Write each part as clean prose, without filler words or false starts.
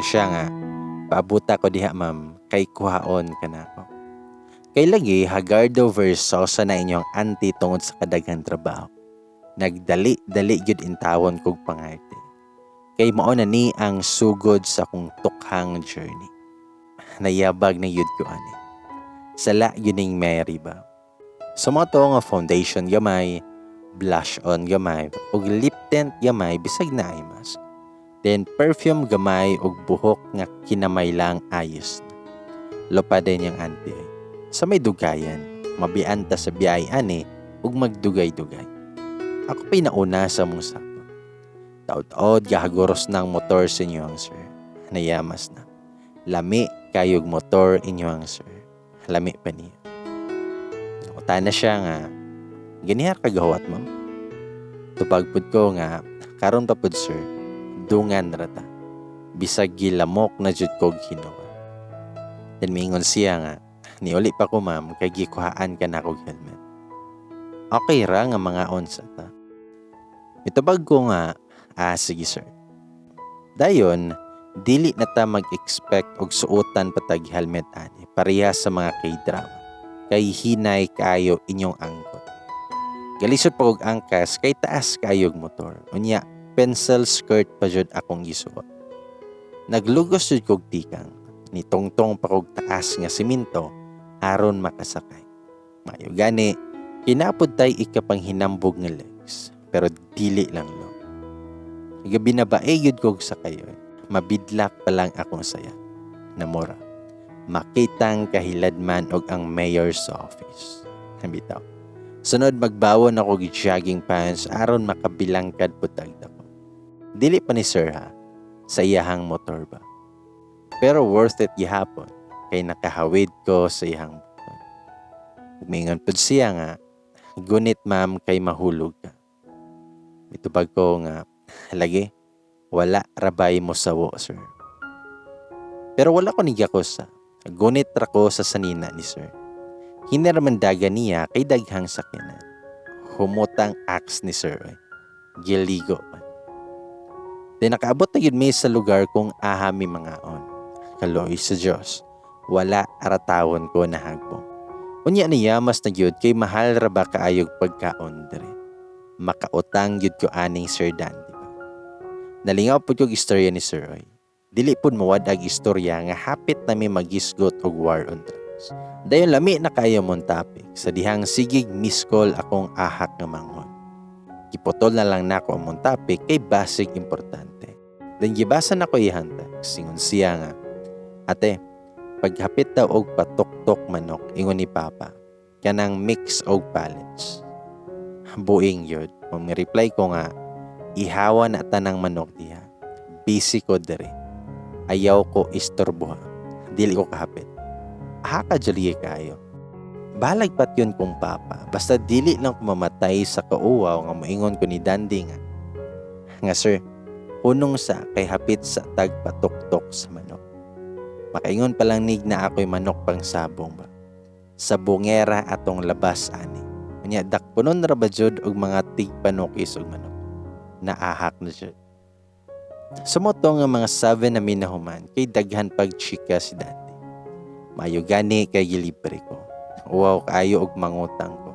Ingon siya nga, "Paabuta ko diha, ma'am, kay kuhaon ka nako." Kay lagi hagardo versosa na inyong auntie tungod sa kadaghang trabaho. Nagdali-dali gyud intawon kog pangarte. Kay mao na ni ang sugod sa akong tukhang journey. Nayabag na yun ko ani. Sala yun ning Mary ba. So mao to nga foundation gamay, blush on gamay, ug lip tint gamay bisag naay mask. Then perfume gamay ug buhok nga kinamay lang, ayos na. Lupa din yung auntie ay. Sa may dugayan, mabian ta sa biyahe ani ug magdugay-dugay. Ako pa'y nauna sa mong sakto. Taod-taod gahaguros ng motor sa inyo ang sir. Nayamas na. Lami kayog motor inyo ang sir. Lami pa niya. Uta na siya nga, "Ganihar ka gahuwat, ma'am?" Tubag pud ko nga, "Karon pa pud, sir, dungan rata. Bisag gilamok na jud kog hinuon." Then miingon siya nga, "Niuli pa ko, ma'am, kay gikuhaan ka na kog helmet. Okay ra nga mga onsa ta?" Mitubag ko nga, "Ah, sige, sir." Dayon, dili na ta mag-expect og suotan patag helmet ani pareha sa mga K-drama. Kay hinay kaayo inyong angkot. Galisod pa og angkas kay taas kaayog motor. Unya, pencil skirt pa jud akong gisuot. Naglugos jud kog tikang. Nitungtong pa kog taas nga simento aron makasakay. Mayo gani, kinapod tay ikapanghinambog nga legs, pero dili lang long. Gabi na ba eh yun kog sakayon, mabidlak pa lang akong saya. Namura. Makitang kahiladman og ang mayor's office. Bitaw. Sunod magbawon ako og jogging pants aron makabilangkad pud tagda ko. Dili pa ni sir ha, sa iyahang motor ba. Pero worth it gihapon kay nakahawid ko sa iyahang bukod. Mingon pud siya nga, "Gunit, ma'am, kay mahulog ka." Mitubag ko nga, "Lagi, wala rabay mo sawo, sir." Pero wala ko nigakos sa. Gunit ra ko sa sanina ni sir. Hinaramandaga niya kay daghang sakyanan. Humutang axe ni sir. Oy. Giligo man. Then nakaabot na yun mi sa lugar kung aha mi mangaon. Kaloy sa Diyos. Wala aratawon ko na hagbong. Unya niya mas na gyud kay mahal ra ba kaayog pagkaon dire. Makautang gyud ko aning Sir Dandy ba. Nalingaw pud kog istorya ni Sir Oy. Dili pud mawad-ag istorya nga hapit na mi magisgot og war on drugs. Dayon lami na kayo mong topic sa dihang sigig miss call akong ahak nga manghod. Giputol na lang nako among topic kay basig importante. Then gibasa nako iyang text. Ingon siya nga, "Ate, paghapit daw og patuktok manok," ingon ni Papa, "kanang mix og pallets." Buing yun. Kung reply ko nga, "Ihawa na tanang manok diha. Busy ko diri. Ayaw ko istorboha. Dili ko kahapit." Aha ka jali kayo. Balag pat yun kong papa. Basta dili lang ko mamatay sa kauwaw nga moingon ko ni Dandy nga, "Sir, hunong sa kay hapit sa tagpatuktok sa manok." Makaingon pa lang nig na ako'y manok pang sabong ba. Sa bungera atong labas ani. Unya dakpunon ra ba jud og mga tigpanukis og manok. Naahak na jud. Sumuto nga mga 7 na minahuman kay daghan pag chika si Dandy. Mayo gani kay gilibre ko. Wow kaayo og mangutang ko.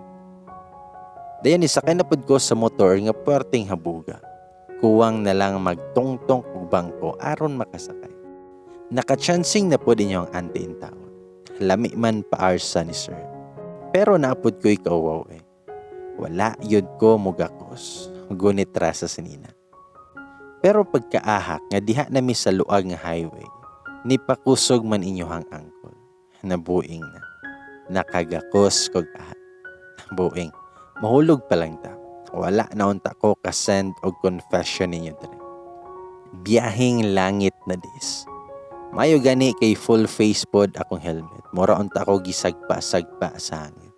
Dayon isakay na pud ko sa motor nga puwerteng habuga. Kuwang na lang magtungtong og bangko aron makasakay. Nakachansing na pud inyo ang auntie in town. Lami man paarsa ni sir. Pero naapod ko'y kauwaw eh. Wala yun ko mugakos. Gunit ra sa sinina. Pero pagkaahak nga diha nami sa luag nga highway, ni pakusog man inyohang angkol. Nabuing na. Nakagakos kog ahak. Buing. Mahulog pa lang ta. Wala na unta ko kasend og confession ninyo dire. Biyahing langit na dis. Mayo gani kay full face pod akong helmet. Mura unta ako gisagpa-sagpa sa hangin.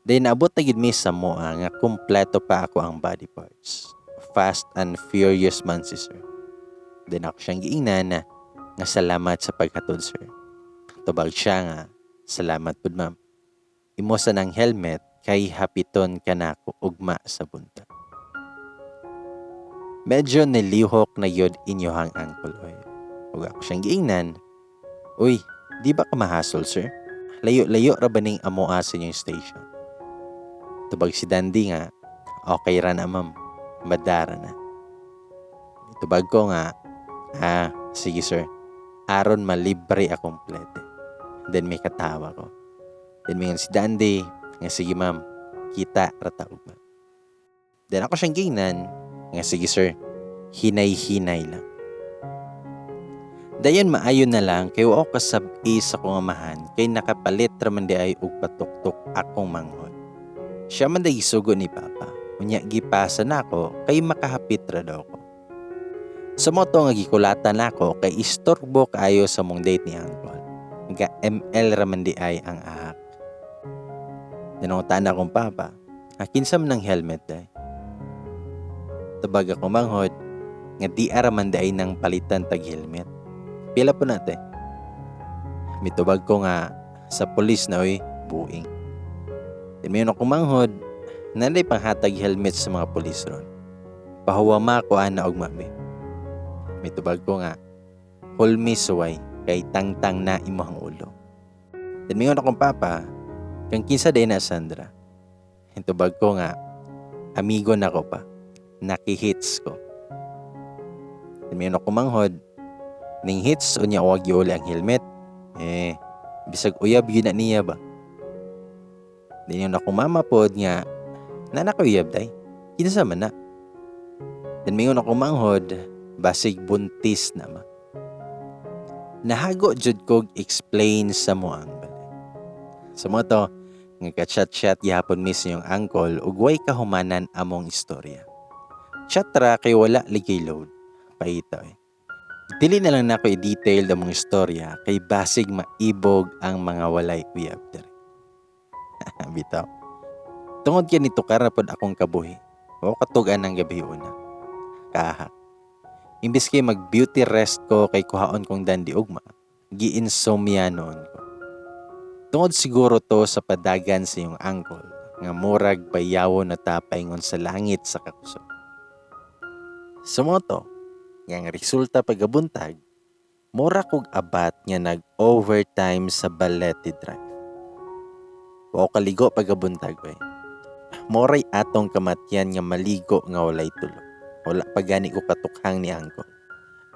Then naabot na gid mi sa moa nga kumpleto pa ako ang body parts. Fast and furious man si sir. Then ako siyang giingnan na nga salamat sa paghatod, sir. Tubag siya nga, "Salamat pud, ma'am. Imo sa nang helmet kay hapiton kanako ugma sa buntag." Medyo nilihok na yun inyohang uncle oy. Ug ako siyang giingnan, "Uy, di ba ka mahasol, sir? Layo-layo ra ba ning amoa sa inyong station?" Tubag si Dandy nga, "Okay ra na, ma'am, madara na." Tubag ko nga, "Ah, sige sir, aron malibre akong plete." Then may katawa ko. Then may si Dandy nga, "Sige ma'am, kita ra ta ugma." Then ako siyang giingnan nga, "Sige sir, hinay-hinay lang." Dayon maayo na lang kay wa ko kasab-i sa akong amahan kay nakapalit ra man diay og patuktok akong manghod. Siya man day gisugo ni Papa. Unya gipasa nako kay makahapit ra daw ko. Sa mao to nga gikulatan nako kay istorbo kaayo sa mong date ni Uncle. Ga ML ra man diay ang ahak. Nanungutan akong papa, kinsa man ang helmet day? Tubag ako manghod, nga di ara man diay nang palitan tag helmet. Pila po nate? Mitubag ko nga, sa pulis na oy, buing. Then mayon ako manghod, nanay panghatag helmet sa mga pulis ron. Pahuwama ko ana og mami. Mitubag ko nga, hulmi suway, kay tangtang na imuhang ulo. Then mayon akong papa, kang kinsa day na Sandra? Mitubag ko nga, amigo na ko pa, nakihits ko. Then mayon ako manghod, ning hits unya wag giuli ang helmet. Eh, bisag uyab yun na niya ba? Then yun ako mama pod nga, nana ko uyab day, kinsa man na? Then mayon ako manghod, basig buntis na ma. Nahago jud kog explain sa mo ang balay. Sa mo to, nga ka-chat-chat gihapon mi sa inyong uncle ug way kahumanan among istorya. Chat ra kay wala ligay load. Paita eh. Dili na lang nako i-detail among istorya kay basig maibog ang mga walay uyab diri. Bitaw. Tungod kay nitukar na pod akong kabuhi. Wa katug-an ang gabi una. Kahak. Imbis kay mag-beauty rest ko kay kuhaon kong dandi ugma, gi-insomnia noon ko. Tungod siguro to sa padagan sa iyong uncle, nga murag bayawo na tapaingon sa langit sa kakusog. Sumoto, nga ang resulta pagabuntag, mura kog abat nga nag-overtime sa Balete Drive. Wa kaligo pagabuntag oy. Moray atong kamatyan nga maligo nga walay tulog. Wala pa gani ko katukhang ni uncle.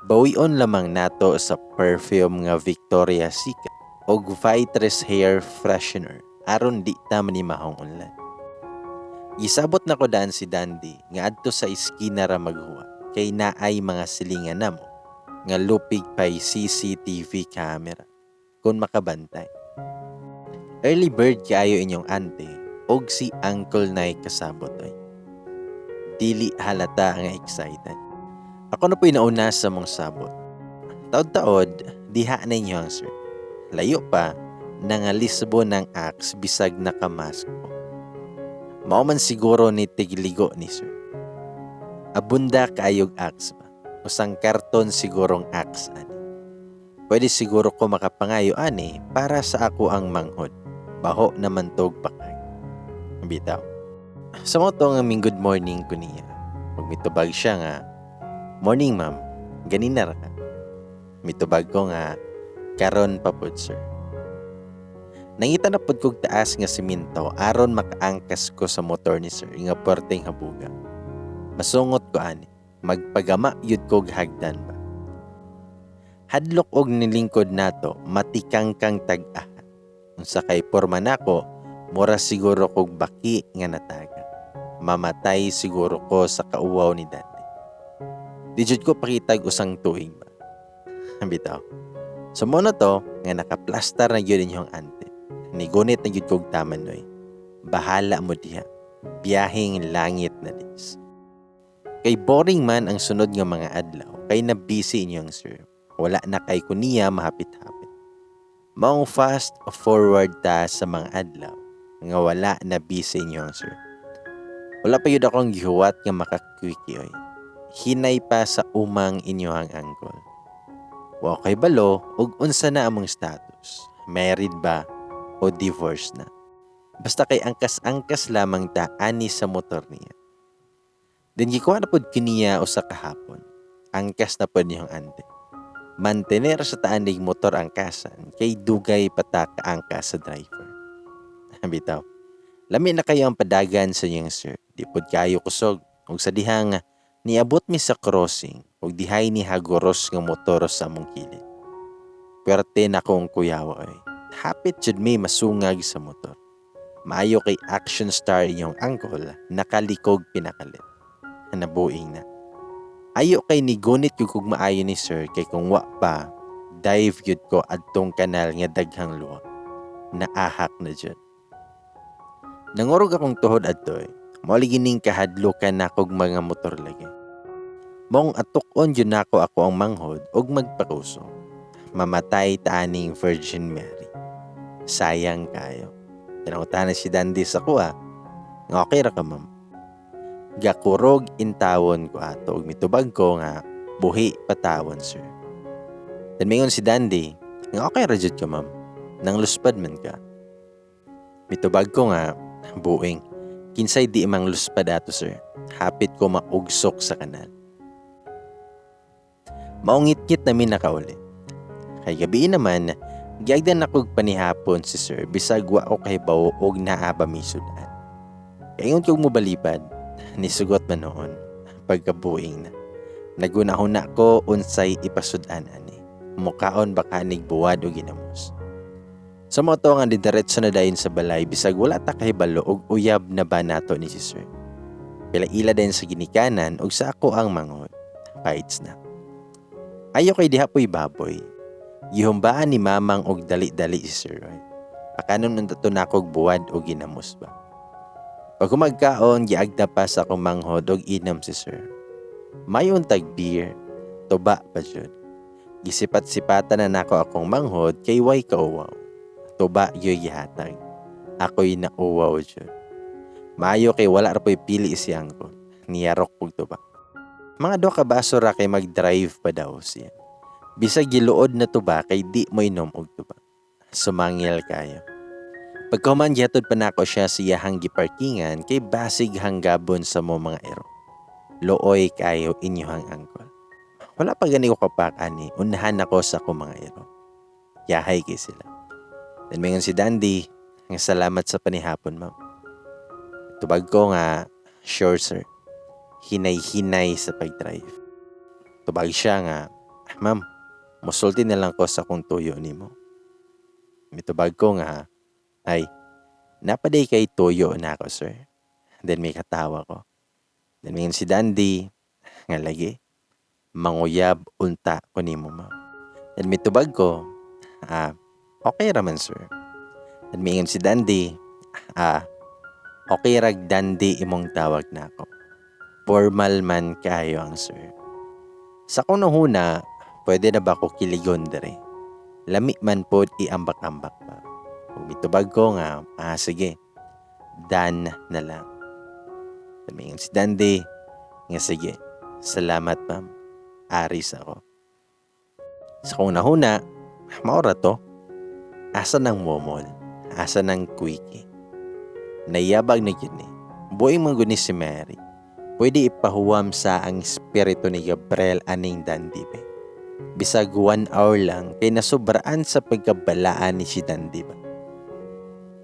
Bawion lamang nato sa perfume nga Victoria's Secret og Vitress hair freshener aron di ta manimahong unlan. Gisabot na ko daan si Dandy nga adto sa iskina ra maghuwa kay naay mga silingan namo nga lupig pay CCTV camera kung makabantay. Early bird kaayo inyong ante og si Uncle nay kasabot oy. Dili halata nga excited. Ako na po'y nauna sa mong sabot. Taod-taod, diha na inyo ang sir. Layo pa, nangalisbo ng axe bisag nakamask ko. Mao man siguro ni tigligo ni sir. Abunda kaayog axe ba? Usang karton sigurong axe ani. Pwede siguro ko makapangayo ani para sa ako ang manghod. Baho naman tog pakag. Bitaw. Sa mo to nga ming good morning ko niya. Pag mitubag siya nga, "Morning ma'am, ganina ra ka?" Mitubag ko nga, "Karon pa pod sir." Nangita na pod kog taas nga simento aron makaangkas ko sa motor ni sir nga puwerteng habuga. Masungot ko ani, magpagama yud kog hagdan ba. Hadlok og nilingkod nato matikangkang tag-aha. Unsa kay porma nako, mura siguro kog baki nga nataga. Mamatay siguro ko sa kauwaw ni Dandy. Di jud ko pakitag usang tuig ba. Bitaw. So mo na to nga nakaplastar na gyud inyong ante. Nigunit na gyud kog taman noy. Bahala mo diha. Biyaheng langit na dis. Kay boring man ang sunod nga mga adlaw kay na busy inyong sir. Wala na kay kuniya mahapit-hapit. Maong fast forward ta sa mga adlaw nga wala na busy inyong sir. Wala pa yun akong gihuwat nga makakwiki oy. Hinay pa sa umang inyohang uncle. Wa kay balo og unsa na among status. Married ba o divorce na? Basta kay angkas-angkas lamang ta ani sa motor niya. Then gikuha na pod kiniya usa ka hapon. Angkas na pod niyang ante. Mantener sa taanig motor ang kasan kay dugay pa ta kaangka sa driver. Bitaw. Lami na kayo ang padagan sa niyang sir. Di pod kayo kusog. Ug sa dihang niabot mi sa crossing ug dihay ni haguros nga motor sa among kilid. Puwerte na akong kuyawa oy. Hapit jud mi masungag sa motor. Maayo kay action star inyong uncle, nakalikog pinakalit. Nabuing na. Ayo kay nigunit gyud kog maayo ni sir kay kung wa pa, dive gyud ko adtong kanal nga daghang luwa. Naahak na jud. Nangurog akong tuhod adto eh. Mao lagi ning kahadlokan nakog mga motor lagi. Mong atuk-on jud nako ako ang manghod og magpakusog. Mamatay ta aning Virgin Mary. Sayang kayo. Pinangutana si Dandy sa kuha. Nga okay ra ka, ma'am. Gakurog intawon ko ato ug mitubag ko nga buhi patawon, sir. Then mingon si Dandy nga okay ra jud ka, ma'am. Nang luspad man ka. Mitubag ko nga buing. Kinsay di mang luspad ato, sir. Hapit ko maugsok sa kanal. Maungit-ngit na mi nakauli. Kay gabi naman, giagdan akog panihapon si sir bisag wa ko kahibaw og naa ba mi sudan. Kaingon kog mobalibad, nisugot man noon pagkabuing na. Nagunahuna ko unsay ipasudan ani. Mukaon ba kanig buwad o ginamos. Sa mo to nga didiretso na dayon sa balay bisag wala ta kahibalo og uyab na ba nato ni si sir. Pila-ila din sa ginikanan og sa ako ang manghod. Fights na. Ayo kay diha po'y baboy. Gihumbaan ni mamang og dali-dali si Sir Roy. Pakanon unta to nakog buwad o ginamos ba. Pag humagkaon, giagda pa sa akong manghod og inom si sir. Mayon tag beer, tuba pa jud. Gisipat-sipatan na nako akong manghod kay way kauwaw. Tuba yo'y gihatag. Ako'y nauwaw jud. Maayo kay wala ra po'y pili si uncle. Niyarok og tuba. Mga duha ka baso ra kay mag-drive pa daw siya. Bisag giluod na tuba kay di mo inom og tuba. Sumangil kayo. Pagkahuman gihatod pa nako siya sa iyahang giparkingan kay basig hanggabon sa mo mga ero. Looy kayo inyohang uncle. Wala pa gani ko kapak ani, unahan ako sa akong mga ero. Yahay kay sila. Then mingon si Dandy, nga salamat sa panihapon, ma'am. Tubag ko nga, sure sir. Hinay-hinay sa pag-drive. Tubag siya nga, ma'am, musulti na lang ko sa kung tuyo nimo. Mitubag ko nga, ay, napaday kay tuyo na ako, sir. Then may katawa ko. Then mingon si Dandy, nga lagi, manguyab unta ko nimo, ma'am. Then mitubag ko, okay raman, sir. Then mingon si Dandy, okay rag Dandy imong tawag na ako. Formal man kayo ang sir. Sa kunahuna, pwede na ba ko kiligon dere? Lami man pod iambak-ambak pa. Kung mitubag ko nga, sige, Dan na lang. Mingon si Dandy, nga sige, salamat ma'am. Aris ako. Sa kunahuna, maura to. Asa ng momol? Asa ng quickie? Nayabag na yun eh. Buing mangguni si Mary. Pwede ipahuwam sa ang espiritu ni Gabriel aning Dandy be. Bisag 1 hour lang kay nasubraan sa pagkabalaan ni si Dandy ba.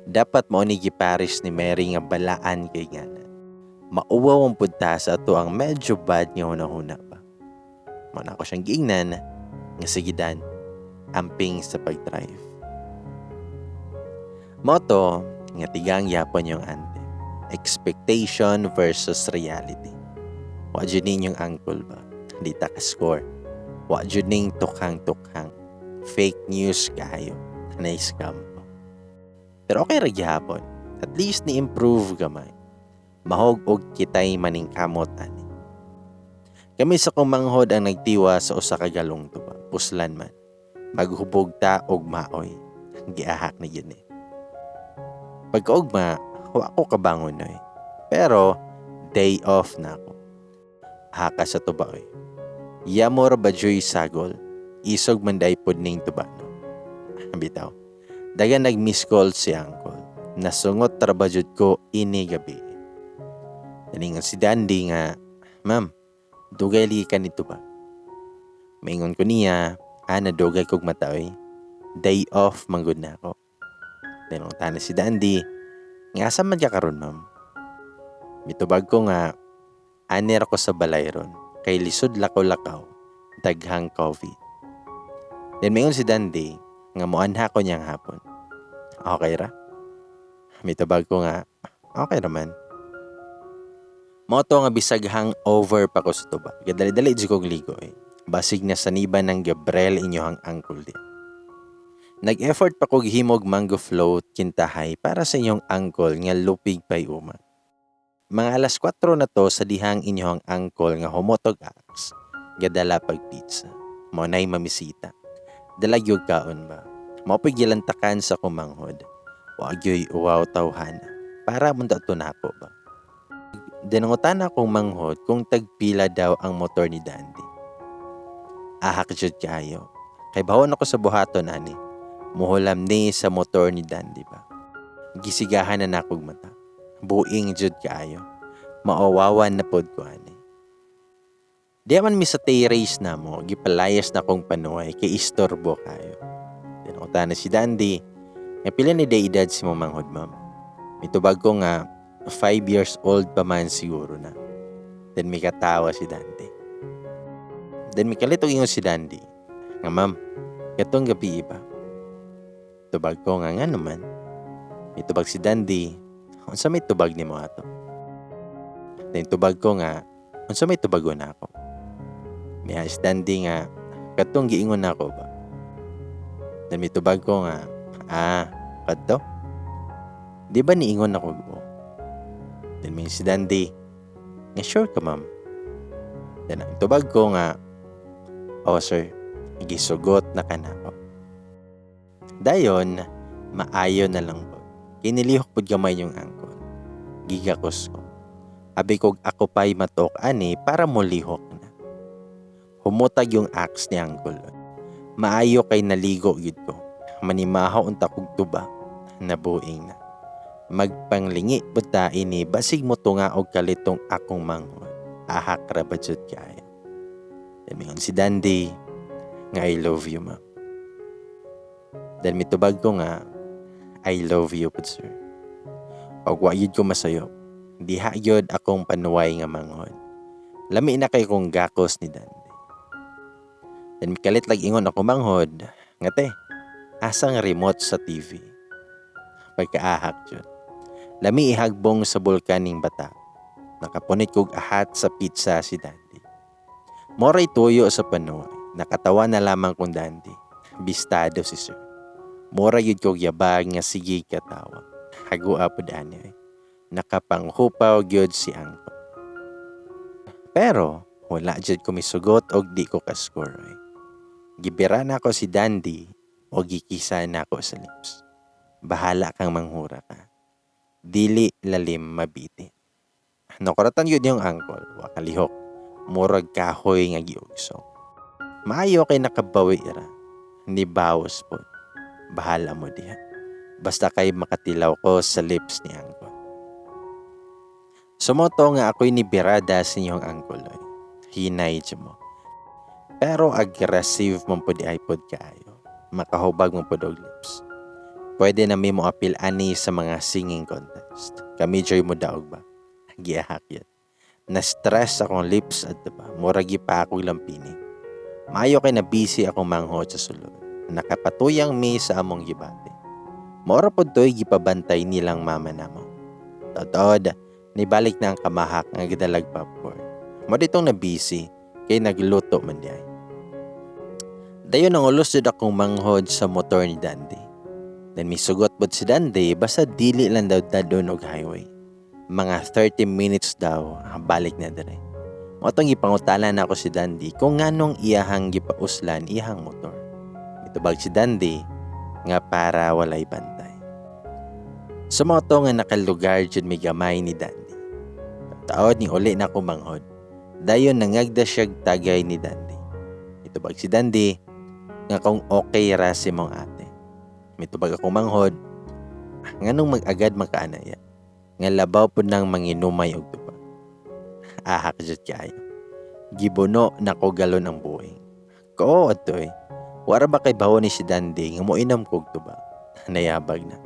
Dapat mao ni giparis ni Mary nga balaan kay ngalan. Mauwaw ang punta sa ato ang medyo bad nga hunahuna ba. Mao na ako siyang giingnan nga sige Dan, amping sa pag-drive. Mao to nga tigang yapon yung ante. Expectation versus reality. Wa jud ninyong uncle ba? Di ta ka-score. Wa jud ning tukhang-tukhang. Fake news kayo. Na-scam po. Pero okay ra gihapon. At least ni-improve gamay. Mahog og kitay maningkamot ani. Kami sa kumanghod ang nagtiwa sa usa ka galong tuba. Puslan man. Maghubog ta og maoy. Giahak na yun eh. Pagkaugma, wa ko kabangon oy. Pero day off na ako. Haka sa tuba oy. Yamor ba joy sagol? Isog man day pod ning tuba no. Bitaw. Dagan nag-miss call si uncle. Nasungot ra ba jud ko ini gabi. Naningon si Dandy nga, ma'am, dugay lagi ka nito ba? Maingon ko niya, Ah, nadugay kog mata oy. Day off man gud nako. Then nangutana si Dandy, nga asa man ka karon, ma'am? Mitubag ko nga, ani ra ko sa balay ron, kay lisod lakaw-lakaw, daghang COVID. Then mingon si Dandy, nga moanha ko niyang hapon. Okay ra? Mitubag ko nga, okay raman. Mao to nga bisag hangover pa ko sa tuba. Gadali-dali jud kog ligo eh. Basig na saniban ng Gabriel inyohang uncle di. Nag-effort pa kog himog mango float kintahay para sa inyong uncle nga lupig pay uma. Mga alas 4 na to sa dihang inyong uncle nga humotog axe, gadala pag pizza. Mao nay mamisita. Dala gyud kaon ba. Mao pa'y gilantakan sa kumanghod. Wa gyoy uwaw tawhana. Para man to nako ba. Dinangutan akong manghod kung tagpila daw ang motor ni Dandy. Ahak jud kaayo. Kay bawon ako sa buhaton ani. Muhulam ni sa motor ni Dandy ba. Gisigahan na nakog mata. Buing jud kaayo. Maowawan na pod ko ani. Di man mi sa terrace na mo, gipalayas na kong panuay kay istorbo kayo. Dinangutan na si Dandy, nga pila ni day edad si mo manghod, ma'am? Mitubag ko nga 5 years old pa man siguro na. Then may katawa si Dandy. Then may kalitog ingon si Dandy, nga ma'am, katong gabi iba. Tubag ko nga nga naman. Mitubag si Dandy, unsa may tubag nimo ato? Then tubag ko nga, unsa may tubagon nako? May si Dandy nga, katong giingon nako ba? Then mitubag ko nga, ah, kadto? Di ba niingon ako go? Then may si Dandy, nga sure ka, ma'am? Then ang tubag ko nga, oh sir, gisugot na ka nako. Dayon, maayo na lang po. Kinilihok pud gamay yung uncle. Gigakos ko. Abi kog ako pa'y matok ani para molihok na. Humutag yung axe ni uncle. Maayo kay naligo gyud ko. Manimahaw unta kog tuba. Nabuing na. Magpanglingi pud ta ini basig mo tunga og kalitong akong manghod. Ahak ra ba jud kaayo. Then mingon si Dandy nga I love you, ma'am. Then mitubag ko nga I love you pud, sir. Og wa gyud ko masayop. Diha gyud akong panuway nga manghod. Lami na kay kong gakos ni Dandy. Then mikalit lag ingon ako manghod nga te, asang remote sa TV? Pagkaahak jud. Lami ihagbong sa bulkaning bata. Nakapunit kog ahat sa pizza si Dandy. Moray tuyo sa panuway. Nakatawa na lamang kong Dandy. Bistado si sir. Mura yun kog yabag nga sige katawa. Hagua pod ani ay. Nakapanghupaw gyud si uncle. Pero wala jud ko misugot og di ko ka-score ay. Gibira na ako si Dandy o gikisa na ako sa lips. Bahala kang manghura ka. Dili lalim mabiti. Nakuratan yun yung uncle, wa kalihok. Murag kahoy nga giugso. Maayo kay nakabawi ra. Ni bawas po. Bahala mo diha. Basta kay makatilaw ko sa lips ni uncle. Sumoto nga ako'y ni birada sa inyong uncle. Oy. Hinay dyan mo. Pero aggressive man pod ay pod kaayo. Makahubag man pod og lips. Pwede na mi mo apil ani sa mga singing contest. Kami joy mo daog ba? Giahak yun. Na-stress akong lips at diba, muragi pa ako lampini. Maayo kay na busy akong manghod sa sulod. Nakapatuyang mi sa among gibati. Maura pod to'y gipabantay nilang mama namo. Totod, nibalik na ang kamahak nga gidalag popcorn. Mo ditong na busy kay nagluto man di ay. Dayon ang ulos jud akong manghod sa motor ni Dandy. Then misugot pod si Dandy basta dili lang daw dadon og highway. Mga 30 minutes daw balik na dire. Mao tong gipangutana na ako si Dandy kung nganong iyahang gipauslan iyahang motor. Mitubag si Dandy nga para walay bantay. Sumoto nga nakalugar jud mi gamay ni Dandy. Taod ni uli na ako manghod. Dayon nangagda siyag tagay ni Dandy. Mitubag si Dandy nga kung okay ra si mong ate. Mitubag ako manghod nganong mag-agad makaanaya. Nga labaw pud nang manginumay og tuba. Ahak jud kaayo. Gibuno nako galon ang buing. Ko adto eh. Wara ba kay bawo ni si Dandy nga moinom kog tuba? Nayabag na.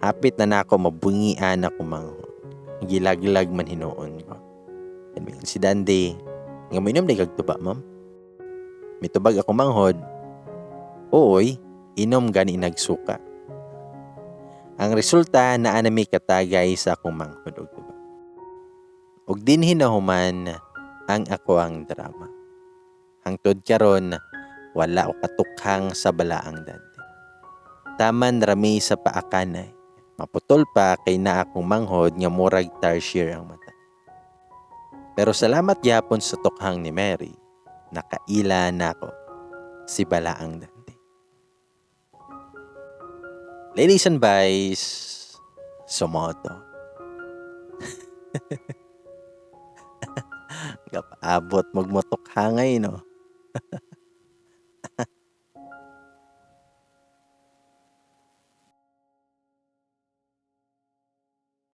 Hapit na nako mabungian ako manghod. Gilaglag man hinuon ko. And si Dandy, nga moinom di kag tuba, ma'am? Mitubag ako manghod, "Ooy, inom gani nagsuka." Ang resulta, naa na mi katagay sa akong manghod og tuba. Ug dinhi nahuman ang akoang drama. Hangtod karon wala ko katukhang sa balaang Dante. Taman rami sa paakanay. Maputol pa kay naa akong manghod nga murag tarsier ang mata. Pero salamat gyapon sa tukhang ni Mary, nakaila nako si balaang Dante. Ladies and boys, sumoto. Gapaabot magmotokhangay, no?